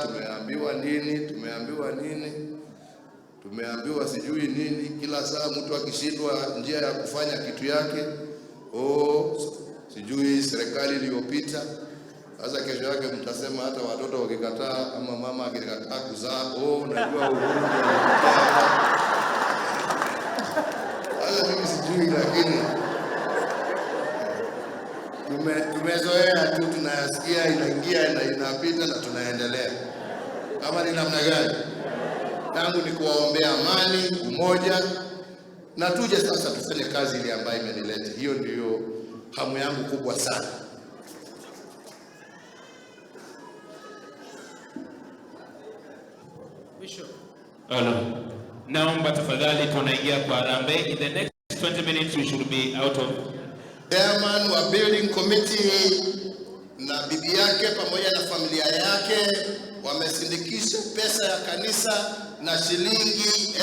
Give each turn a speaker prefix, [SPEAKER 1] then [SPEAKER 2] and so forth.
[SPEAKER 1] Tumeambiwa nini, tumeambiwa nini, tumeambiwa sijui nini. Kila saa mtu akishindwa njia ya kufanya kitu yake, oh, sijui serikali iliyopita. Sasa kesho yake mtasema hata watoto wakikataa ama mama akikataa kuzaa, oh, najua Uhuru ndio alikuja hapa. Sasa mimi sijui, lakini tumezoea tu, tunayasikia, inaingia na inapita na tunaendelea. Kama ni namna gani? Yangu ni kuwaombea amani, umoja, na tuje sasa tufanye kazi ile ambayo imenileta. Hiyo ndiyo hamu yangu kubwa sana.
[SPEAKER 2] Hello. Naomba tafadhali tunaingia kwa harambee. In the next 20 minutes we should be out of
[SPEAKER 1] Chairman wa building committee na bibi yake pamoja na familia yake wamesindikisha pesa ya kanisa na shilingi